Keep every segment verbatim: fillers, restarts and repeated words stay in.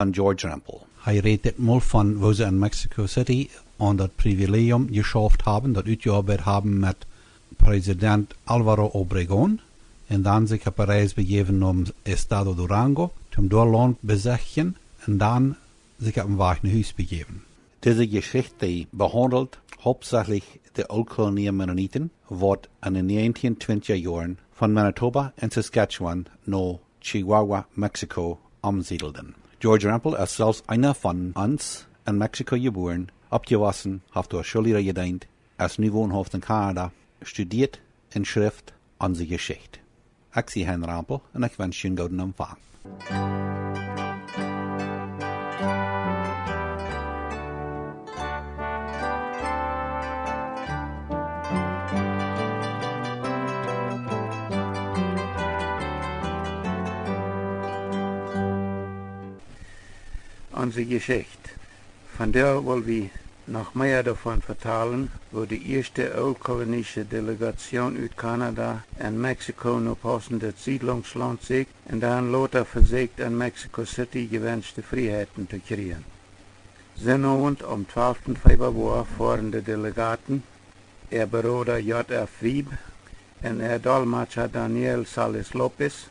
von George Rempel. Hee rät dit mol von woo see en Mexico City aun daut Privilegium jeschauft haben, daut utjeoabeit haben met Präsident Álvaro Obregón, un dan sikj opp ne Reis bejäwen nom Estado Durango, toom doa Launt besechtjen, un dan sikj opp dän Wajch no Hus bejäwen. Dise Jeschicht behaundelt hauptsächlich de Ooltkolonie Mennoniten, waut en de näajentieen twintja Joaren von Manitoba un Saskatchewan no Chihuahua, Mexiko, omsiedelden. George Rempel es selfst eena von ons, en Mexiko jebuaren, oppjewossen, haft doa Schoolliera jedeent, es nu wonhauft en Kanada, studieet un schrift onse Jeschicht. Ekj sie Hein Rempel un ekj wensch junt gooden Empfang. Onse Jeschicht. Vondoag well wie noch mea doavon vetalen, woo de ieeschte ooltkolonische Delegatioon ut Kanada en Mexiko no paussendet Siedlungslaunt sieekjt un dan lota vesieekjt en Mexico City jewenschte Frieheiten to kjrieen. Sinnowent aum twalften Februoa foaren de Delegaten, äa Beroda J F Wiebe un äa Dolmetscha Daniel Salas López,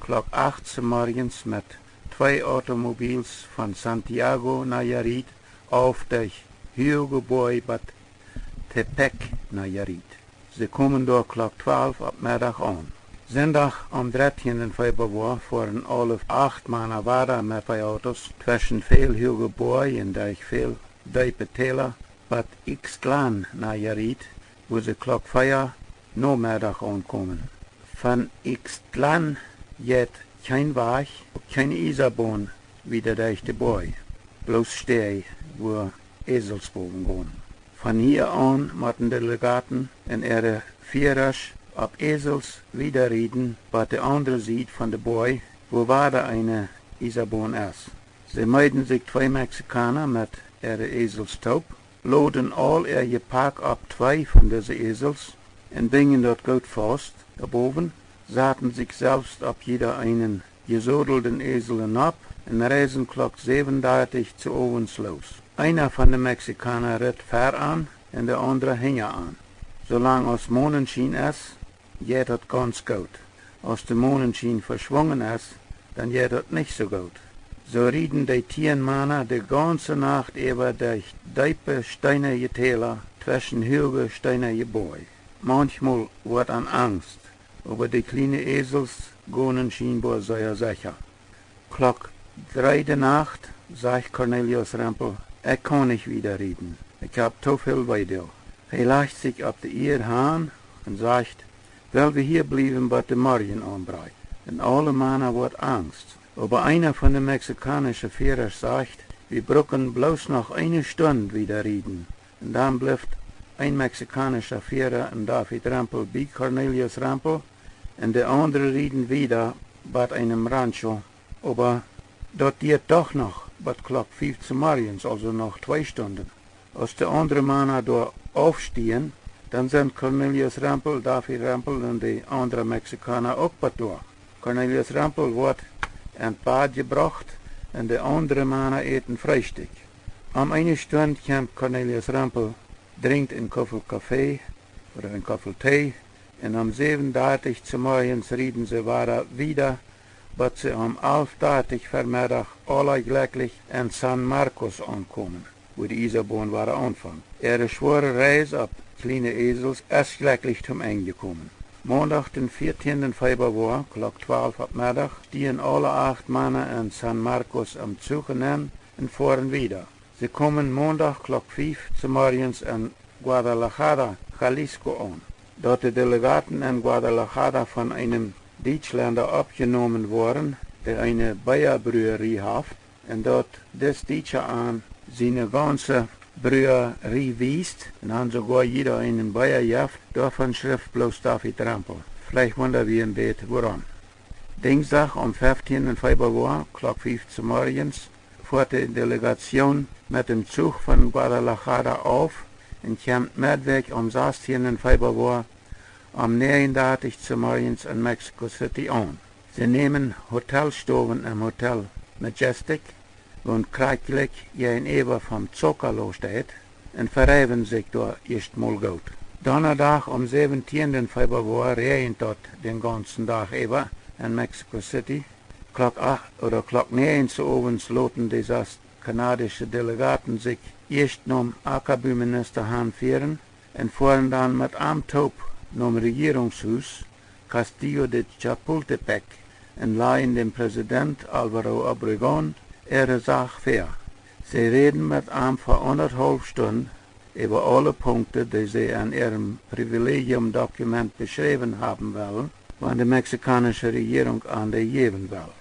Klock acht zemorjes met twee Automobils von Santiago, Nayarit, auf derch huage Boaj bat Tepec, Nayarit. See komen doa Klock twalf opp Meddach aun. Sindach aum dartieenden Februoa foaren aule acht Mana wada met twee Autos tweschen väl huage Boaj un derch väl deepe Täla bat Ixtlán, Nayarit, wua see Klock vea Nomeddach aunkomen. Von Ixtlán jeit kjeen Wajch, kjeene Iesaboon wieda derch de Boaj, bloos Stäaj, wua Esels bowen gonen. Von hia aun motten de Delegaten un äare Fieerasch opp Esels wieda rieden bat de aundre Sied von de Boaj, wua wada eene Iesaboon es. See meeden sikj twee Mexikana met äare Esels toop, loden aul äa Jepakj opp twee von dise Esels un bungen daut goot faust doabowen, saten sikj selfst opp jieda eenen jesodelden Esel nopp un reisen Klock säwendartich zeowes loos. Eena von de Mexikana ritt väaraun un de aundra hinjaraun. Soo lang aus Monenschien es, jeit daut gaunz goot. Aus de Monenschien veschwungen es, dan jeit daut nich soo goot. Soo rieden dee tieen Mana de gaunze Nacht äwa derch deepe steenje Täla tweschen huage steenje Boaj. Maunchmol woat an angst, oba de kjliene Esels gonen schienboa sea secha. Klock dree de Nacht sajcht Cornelius Rempel: "Ekj kaun nich wieda rieden. Ekj hab too väl Weedoag." Hee lajcht sikj opp de Ieed han un sajcht: "Well wie hia bliewen, bat de Morjen aunbrakjt?" Un aule Mana woat angst. Oba eena von de mexikaunsche Fieerasch sajcht: "Wie bruken bloos noch eene Stund wieda rieden." Un dan blift een mexikaunscha Fieera un David Rempel bie Cornelius Rempel, un de aundre rieden wieda bat eenem Rancho, oba daut diat doch noch bat Klock fief zemorjes, aulsoo noch twee Stunden. Aus de aundre Mana doa aufstieen, dan sent Cornelius Rempel, David Rempel un de aundre Mexikauna uk bat doa. Cornelius Rempel woat en Bad jebrocht un de aundre Mana äten Freestikj. Om eene Stund kjemt Cornelius Rempel, drinkjt een Koffel Kafee ooda een Koffel Tee, un om säwendartich zemorjes rieden see wada wieda, bat see om alfdartich Vemeddach aula jlekjlich en San Marcos aunkomen, wua de Iesaboon wada aunfangt. Äare schwoare Reis opp kjliene Esels es jlekjlich toom Enj jekomen. Mondach, dän vieetieenden Februoa, Klock twalf opp Meddach, stieen aule acht Mana en San Marcos em Zuch enenn un foaren wieda. See komen Mondach Klock fief zemorjes en Guadalajara, Jalisco aun. Daut de Delegaten en Guadalajara von eenem Dietschlenda oppjenomen woaren, dee eene Beeabrüarie haft, un daut dis Dietscha an siene gaunze Brüarie wiest un an soogoa jieda eenen Bea jeft, doavon schrift bloos David Rempel. Veleicht wunda wie een bät wuarom. Dingsdach, aum fieftieenden Februoa, Klock fief zemorjes, foat de Delegatioon met däm Zuch von Guadalajara auf un kjemt Meddwäakj, aum sastieenden Februoa, om näajendartich zemorjes en Mexico City aun. See nämen Hotelstowen em Hotel Majestic wont krakjt jäajenäwa vom Zocalo State, un vereewen sikj doa ieescht mol goot. Donnadach, aum säwentieenden Februoa, räajent daut dän gaunzen Dach äwa en Mexico City. Klock acht ooda Klock näajen sowents loten de sas kanadische Delegaten sikj ieescht nom Ackerbuminister hanfieren un foaren dan met am toop nom Rejierungshus Castillo de Chapultepec un lajen däm President Álvaro Obregón äare Sach väa. See räden met am fa aundathaulf Stund äwa aule Punkten, dee see en äarem Privilegium-Dokument beschräwen haben wellen, wan de mexikaunische Rejierunk an dee jäwen well.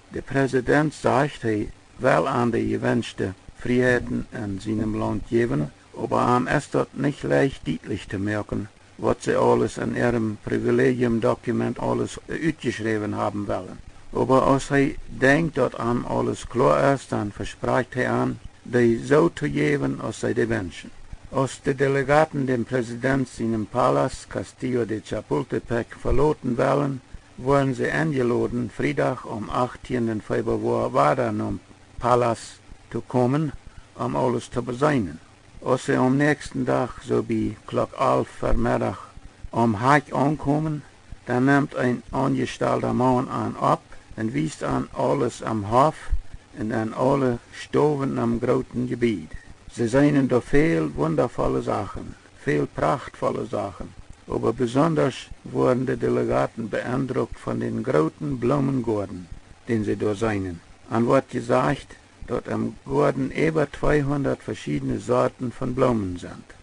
De President sajcht, hee well an de jewenschte Frieheiten en sienem Launt jäwen, oba am es daut nich leicht dietlich to moaken, waut see aules en äarem Privilegium-Dokument aules, äh, utjeschräwen haben wellen. Oba aus hee denkjt, daut am aules kloa es, dan vesprakjt hee an, dee soo to jäwen, aus see dee wenschen. Aus de Delegaten däm President sienem Palas Castillo de Chapultepec veloten wellen, woaren see enjeloden, Friedach, aum achtieenden Februoa, wada nom Palas to komen, om aules to beseenen. Aus see aum näakjsten Dach soo bie Klock alf Vemeddach aum Hakj aunkomen, dan nemt een aunjestalda Maun an opp un wiest an aules aum Hoff un en aule Stowen em grooten Jebied. See seenen doa väl wundavolle Sachen, väl prachtvolle Sachen, oba besondasch woaren de Delegaten be'endrukt von dän grooten Bloomengoaden, dän see doa seenen. An woat jesajcht, daut em Goaden äwa tweehundat veschiedne Sorten von Bloomen sent.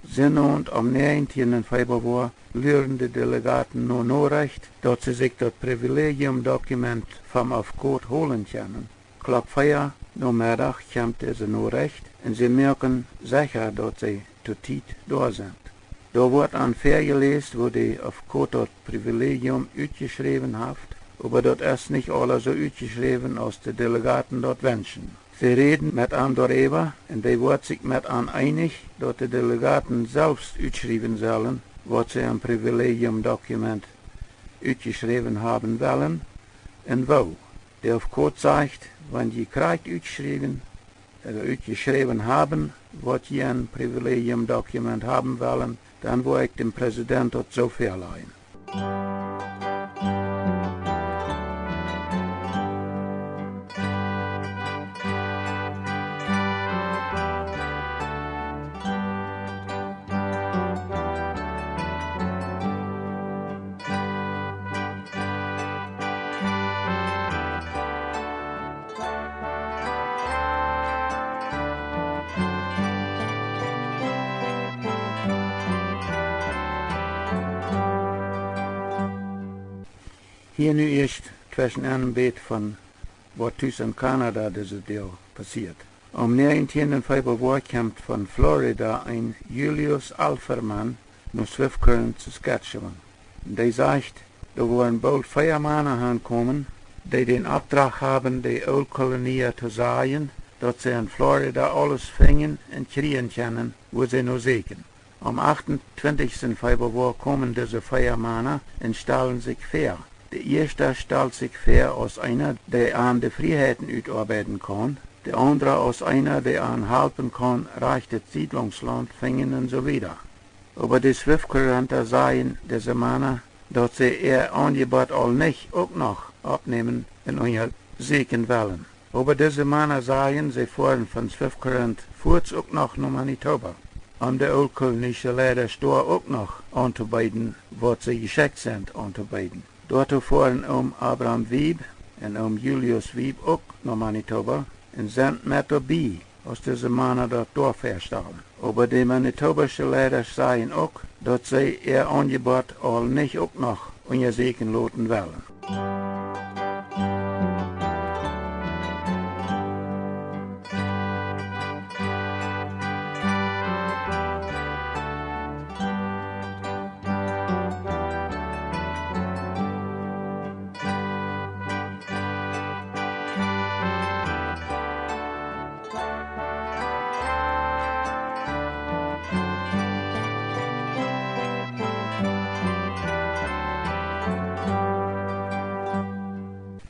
Sennowent aum näajentieenden Februoa luaren de Delegaten no Norecht, daut see sikj daut Privilegium-Dokument vom Afkot holen kjennen. Klock vea Nomeddach kjemt dise Norecht un see moaken secha, daut see to Tiet doa sent. Doa woat an väajeläst, woo de Afkot daut Privilegium utjeschräwen haft, oba daut es nich aula soo utjeschräwen, aus de Delegaten daut wenschen. See räden met an doaräwa un dee woat sikj met an eenich, daut de Delegaten selfst utschriewen sellen, waut see aum Privilegium-Dokument utjeschräwen haben wellen un woo. De Afkot sajcht, wan jie krakjt utschriewen, äh, utjeschräwen haben, waut jie en Privilegium-Dokument haben wellen, dan woa ekj däm President daut soo väalajen. Hia nu ieescht tweschen een bät von waut tus en Kanada dise Doag passieet. Aum näajentieenden Februoa kjemt von Florida een Julius Alferman no Swift Current, Saskatchewan. Dee sajcht, doa woaren boolt vea Mana hankomen, dee dän Opdrach haben, de Ooltkolonia to sajen, daut see en Florida aules finjen un kjrieen kjennen, wua see no säkjen. Aum achtuntwintichsten Februoa komen dise vea Mana un stalen sikj väa. De ieeschta stalt sikj väa aus eena, dee an de Frieheiten utoabeiden kaun, de aundra aus eena, dee an halpen kaun, rajchtet Siedlungslaunt finjen un soo wieda. Oba de Swift Currenta sajen dise Mana, daut see äa Aunjebott aul nich uk noch oppnämen un unjasäkjen wellen. Oba dise Mana sajen, see foaren von Swift Current fuaz uk noch no Manitoba, om de ooltkolonische Leidasch doa uk noch auntobeeden, waut see jeschekjt sent auntobeeden. Doatoo foaren Oom Abram Wiebe un Oom Julius Wiebe uk no Manitoba un sent met doabie, aus dise Mana daut doa väastalen. Oba de manitobasche Leidasch sajen uk, daut see äa Aunjebott aul nich uk noch unjasäkjen loten wellen.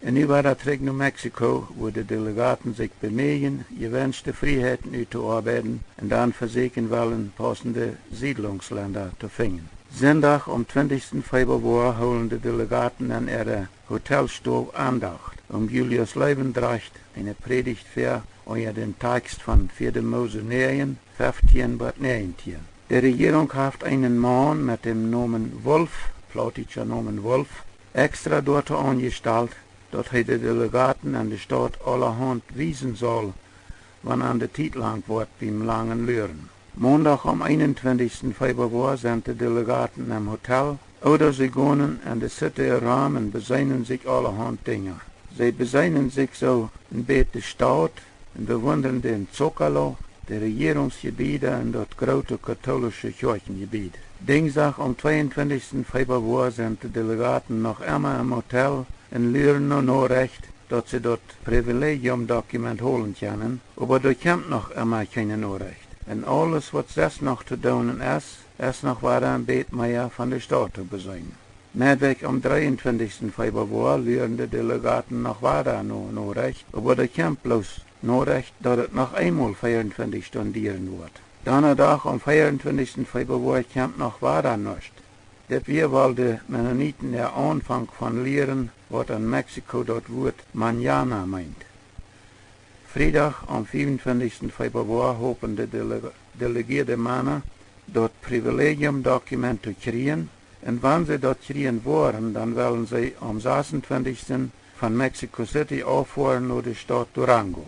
Un nu wada trigj no Mexiko, wua de Delegaten sikj bemieejen, jewenschte Frieheiten uttoarbeiden un dan vesieekjen wellen, paussende Siedlungslenda to finjen. Sindach, aum twintichsten Februoa, hoolen de Delegaten en äare Hotelstow Andacht, om Julius Lewendracht eene Prädicht väa, unja däm Takst von vieede Mose näajen, feftieen bat näajentieen. De Rejierunk haft eenen Maun met däm Nomen Wolf, plautdietscha Nomen Wolf, extra doatoo aunjestalt, daut hee de Delegaten en de Staut aulahaunt wiesen saul, wan an de Tiet lang woat biem langen Luren. Mondach, aum eenuntwintichsten Februoa, sent de Delegaten em Hotel, ooda see gonen en de City rom un beseenen sikj aulahaunt Dinja. See beseenen sikj soo een bät de Staut un bewundren dän Zócalo, de Rejierungsjebieda un daut groote katoolische Kjoakjenjebied. Dinjsdach, aum tweeuntwintichsten Februoa, sent de Delegaten noch emma em Hotel un luren no Norecht, daut see daut Privilegiumdokument holen kjennen, oba doa kjemt noch emma kjeene Norecht. Un aules, waut sest noch to doonen es, es noch wada een bät mea von de Staut to beseenen. Meddwäakj, aum dreeuntwintichsten Februoa, luren de Delegaten noch wada no Norecht, oba doa kjemt bloos Norecht, daut et noch eemol veeruntwintich Stund dieren woat. Donnadach, aum veeruntwintichsten Februoa, kjemt noch wada nuscht. Dit wia woll de Mennoniten äa Aunfank von lieren, waut en Mexiko daut Wuat mañana meent. Friedach, aum fiewuntwintichsten Februoa, hopen de Dele-, delegieede Mana, daut Privilegiumdokument to kjrieen, un wan see daut kjrieen woaren, dan wellen see aum sasuntwintichsten von Mexico City auffoaren no de Staut Durango.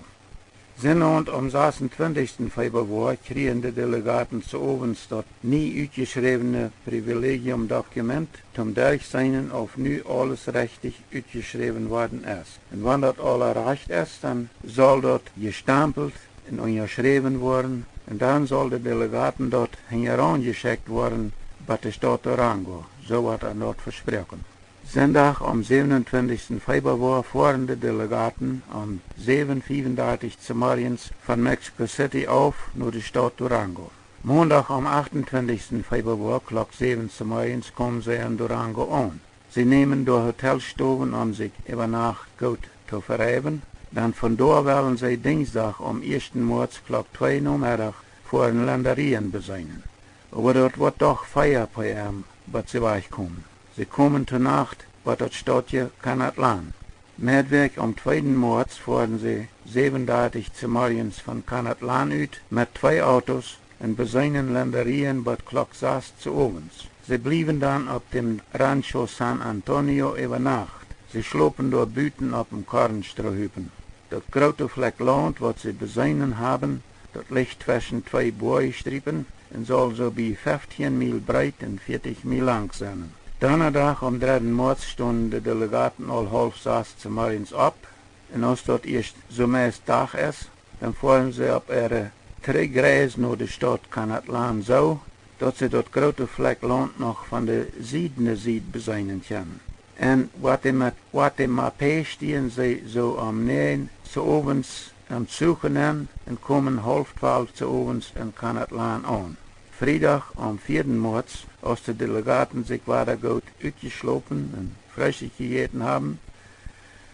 Sinowent, aum sasuntwintichsten Februoa, kjrieen de Delegaten 's Owens daut nie utjeschräwne Privilegiumdokument, toom derchseenen, auf nu aules rechtich utjeschräwen worden es. Un wan daut aula rajcht es, dan saul daut jestampelt un unjaschräwen woaren, un dan saul de Delegaten daut hinjaraun jeschekjt woaren, bat de Staut Durango, soo woat an daut vesproaken. Sindach, aum säwenuntwintichsten Februoa, foaren de Delegaten aum säwen fiewundartich zemorjens von Mexico City auf no de Staut Durango. Mondach, aum achtuntwintichsten Februoa, Klock säwen zemorjens, komen see en Durango aun. See nämen doa Hotelstowen, om sikj äwa Nacht goot to vereiwen. Dan von doa wellen see Dinjsdach, aum ieeschten Moaz, Klock twee Nomeddach, foaren Lenderieen beseenen. Oba daut woat doch vea P M, bat see wajchkomen. See komen to Nacht bat daut Stautje Canatlan. Meddwäakj, aum tweeden Moaz, foaren see säwenundartich zemorjens von Canatlan ut met twee Autos un beseenen Lenderieen bat Klock sas 's Owens. See bliewen dan opp däm Rancho San Antonio äwa Nacht. See schlopen doa buten opp een Kornstrohupen. Daut groote Flekj Launt, waut see beseenen haben, daut licht tweschen twee Boajstriepen un saul soo bie feftieen Miel breet un vieetich Miel lank sennen. Donnadach, aum dredden Moaz, stonen de Delegaten aul haulf sas zemorjens opp, un aus daut ieescht soo meist Dach es, dan foaren see opp äare Trigjreis no de Staut Canatlan soo, daut see daut groote Flekj Launt noch von de siedne Sied beseenen kjennen. Un waut de Ma-, waut de Mape stieen see soo om näajen 's Owens em Zuch nenn un komen haulf twalf 's Owens en Canatlan aun. Friedach, aum vieeden Moaz, aus de Delegaten sikj wada goot utjeschlopen un Freestikj jejäten haben,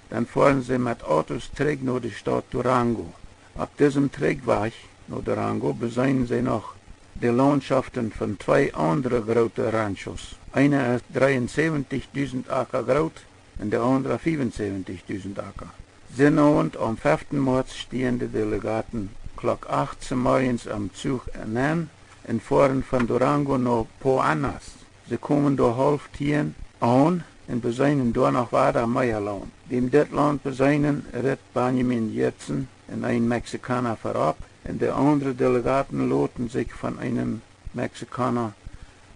dan foaren see met Autos trigj no de Staut Durango. Opp disem Trigjwajch no Durango beseenen see noch de Laundschoften von twee aundre groote Ranchos. Eena es dreeunsäwentijdusent Aka groot un de aundra fiewunsäwentijdusent Aka. Sinowent, aum feften Moaz, stieen de Delegaten Klock acht zemorjens em Zuch nenn un foaren von Durango no Poanas. See komen doa haulf tieen aun un beseenen doa noch wada mea Launt. Biem dit Launt beseenen ritt Benjamin Gidsen un een Mexikauna verop, un de aundre Delegaten loten sikj von eenem Mexikauna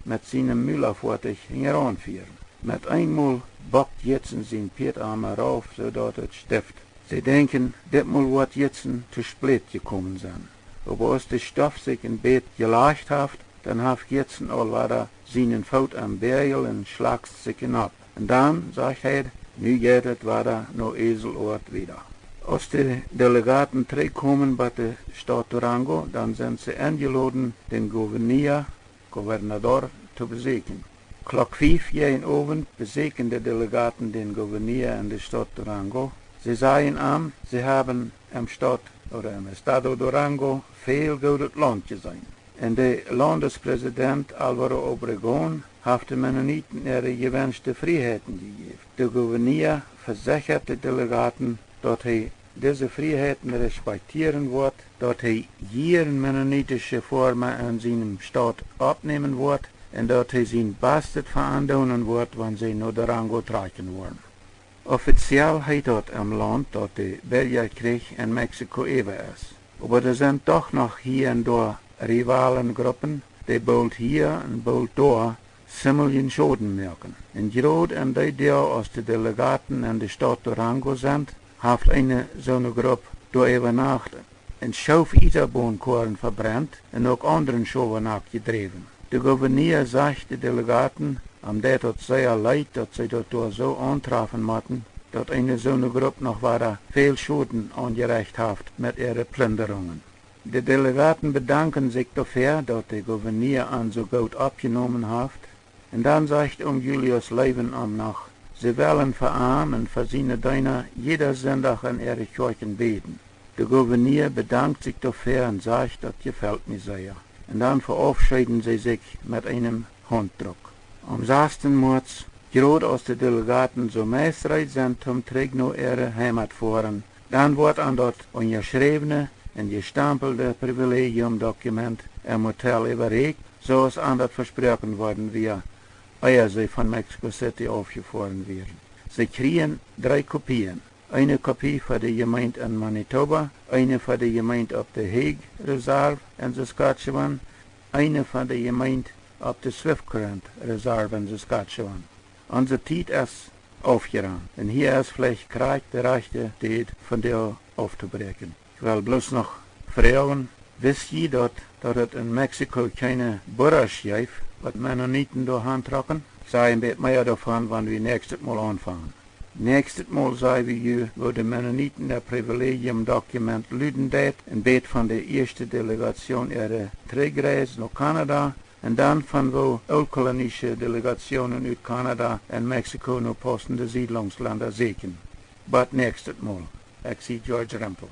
met sienem Mulafoatich hinjaraun fieren. Met eenmol bokt Gidsen sien Pieet am rauf, soo daut et stift. See denkjen, ditmol woat Gidsen to spät jekomen sennen. Oba aus de Stoff sikj een bät jelajcht haft, dan haft Gidsen aul wada sienen Foot aum Bäajel un schlakst sikj nopp. Un dan, sajcht hee, nu jeit et wada no Eseloat wieda. Aus de Delegaten trigjkomen bat de Staut Durango, dan sent see enjeloden, dän Gouverneur, gobernador, to beseakjen. Klock fief jäajen Owent besäkjen de Delegaten dän Gouverneur en de Staut Durango. See sajen am, see haben em Staut ooda em Estado Durango väl goodet Launt jeseenen. Un de Laundespräsident Álvaro Obregón haft de Mennoniten äare jewenschte Frieheiten jejäft. De Gouverneur vesechat de Delegaten, daut hee dise Frieheiten respektieren woat, daut hee jieren mennonitische Foarma en sienen Staut oppnämen woat un daut hee sien Bastet fa an doonen woat, wan see no Durango trakjen woaren. Offiziell heet daut em Launt, daut de Birjakjrich en Mexiko äwa es. Oba doa sent doch noch hia un doa Rivalengruppen, dee boolt hia un boolt doa zimmeljen Schoden moaken. Un jrod en dee Doag, aus de Delegaten en de Staut Durango sent, haft eene soone Grupp doa äwanacht un Schoof-Iesaboonkoaren vebrent un uk aundren Schowanak jedräwen. De Gouverneur sajcht de Delegaten, am deit daut sea leet, daut see daut doa soo auntrafen motten, daut eene soone Grupp noch wada väl Schoden aunjerecht haft met äare Plinderungen. De Delegaten bedanken sikj doafäa, daut de Gouverneur an soo goot oppjenomen haft. Un dan sajcht Om Julius Loewen am noch, see wellen fa am un fa siene Deena jieda Sindach en äare Kjoakjen bäden. De Gouverneur bedankt sikj doafäa un sajcht: "Daut jefelt mie sea." Un dan veaufscheeden see sikj met eenen Hauntdruck. Aum sasten Moaz, jrod aus de Delegaten soo meist reed sent toom trigj no äare Heimat foaren, dan woat an daut unjaschräwne un jestampelde Privilegium-Dokument em Hotel äwaräkjt, soo aus an daut vesproaken worden wia, ea see von Mexico City aufjefoaren wieren. See kjrieen dree Kopien. Eene Kopie fa de Jemeent en Manitoba, eene fa de Jemeent opp de Hague Reserve en Saskatchewan, eene fa de Jemeent opp de Swift Current Reserve en Saskatchewan. Onse Tiet es aufjerant un hia es veleicht krakjt de rajchte Tiet von dee auftobräakjen. Ekj well bloos noch froagen: Wist jie daut, daut et en Mexiko kjeene Burrasch jeef, waut Mennoniten doa han trocken? Ekj saj een bät mea doavon, wan wie näakjstet Mol aunfangen. Näakjstet Mol saj wie ju, woo de Mennoniten äa Privilegium-Dokument luden deit, een bät von de ieeschte Delegatioon äare Trigjreis no Kanada, un dan von woo ooltkolonische Delegationen ut Kanada un Mexiko no pausende Siedlungslenda säkjen. Bat näakjstet Mol. Ekj sie George Rempel.